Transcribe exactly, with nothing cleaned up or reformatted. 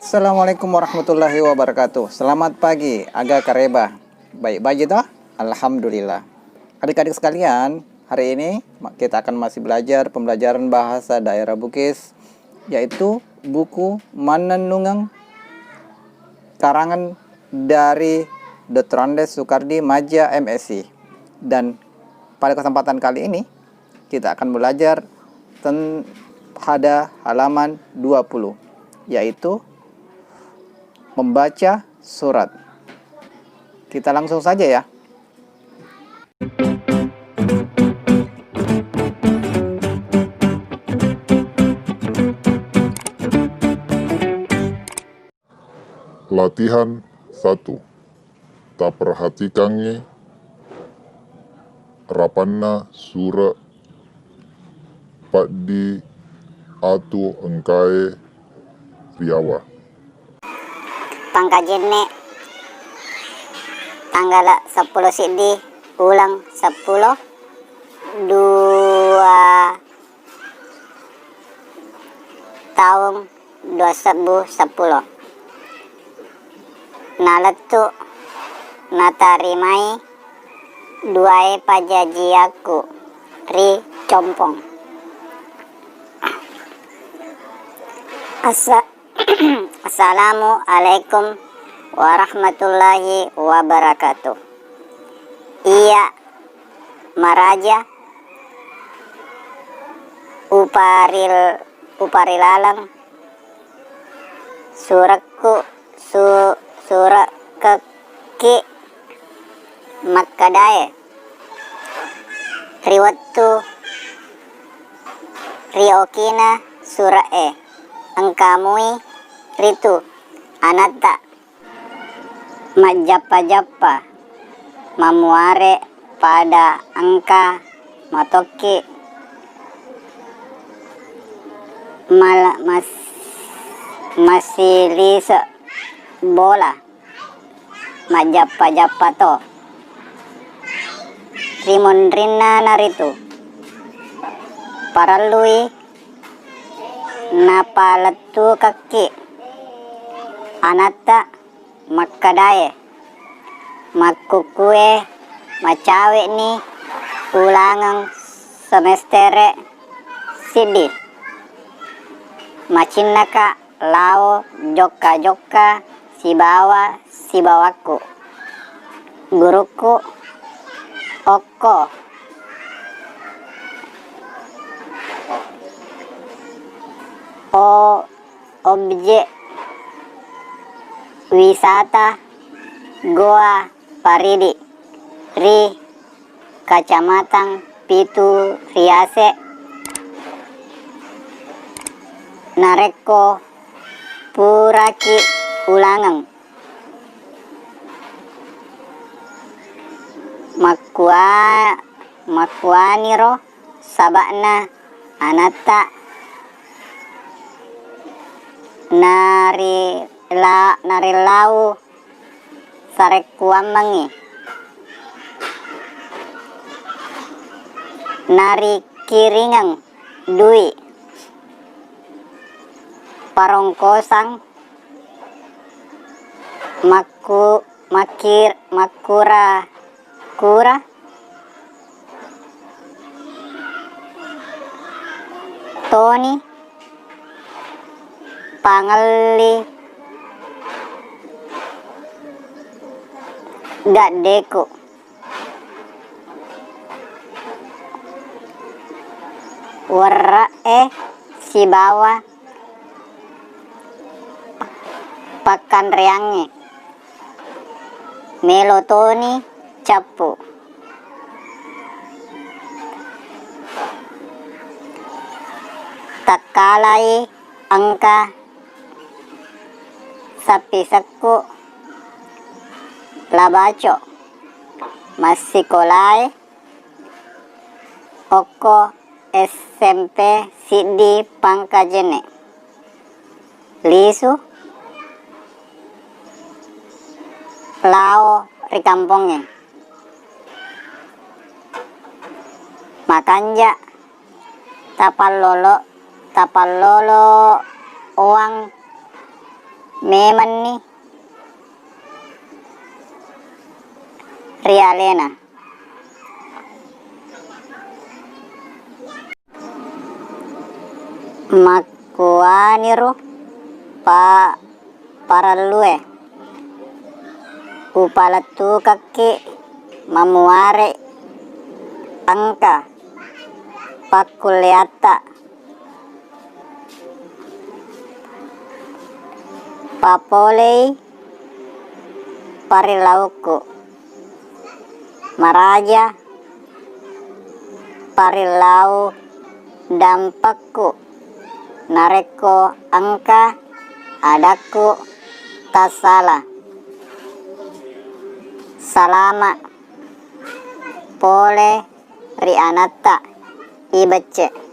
Assalamualaikum warahmatullahi wabarakatuh. Selamat pagi, aga kareba. Baik baje toh? Alhamdulillah. Adik-adik sekalian, hari ini ma-, kita akan masih belajar pembelajaran bahasa daerah Bugis, yaitu buku Mannennungeng karangan dari doktor Andes Sukardi Maja, M Si. Dan pada kesempatan kali ini, kita akan belajar ten-, pada halaman dua puluh, yaitu membaca surat. Kita langsung saja ya. Latihan satu. Taperhatikangngi rapanna sure' paddi atu engkae riawa. Pangkajenne, tanggala seppulo siddi uleng seppulo, dua taung dua sebbu seppulo. Nalettu natarimai duae pajajiakku ri Compong. Assa-, Assalamualaikum warahmatullahi wabarakatuh. Iya, maraja, uparil-, uparilaleng surekku, su-, surekkekki makkedae, ri wettu riokina sure'e, engkamui ritu anatta. Majjappa-jappa, mammuare pada engka matokki mal-, mas-, masilise bola, majjappa-jappa to. Rimunrinna naritu, parellui napalettukekki anatta makkedae, makkukkue macawe'ni ulangeng semestere siddi. Macinnaka lao jokka-jokka sibawa sibawakku. Gurukku okko o-, objek wisata Goa Paridi ri Kacamatan Pitu Riase. Narekko puraki ulangeng makkua-, makkuaniro saba'na anatta narila-, narillau sarekkuammengngi, narikiringeng dui parongkosang makku-, makkir-, makkura-kura toni pangelli gaddeku. Werre'e sibawa pakkanreangnge melo toni cappu. Takkalai engka sappisekku labaco massikolae okko S M P siddi Pangkajene. Lisu lao ri kampongnge. Makanja tapallolo, tapallolo oang memanni ri alena. Makkuwaniro pa parellue upalettukekki mamuare engka pakkulleatta. Papolei parilaukku maraja parillau dampekku narekko engka adakku tassala. Salama pole ri anatta i becce.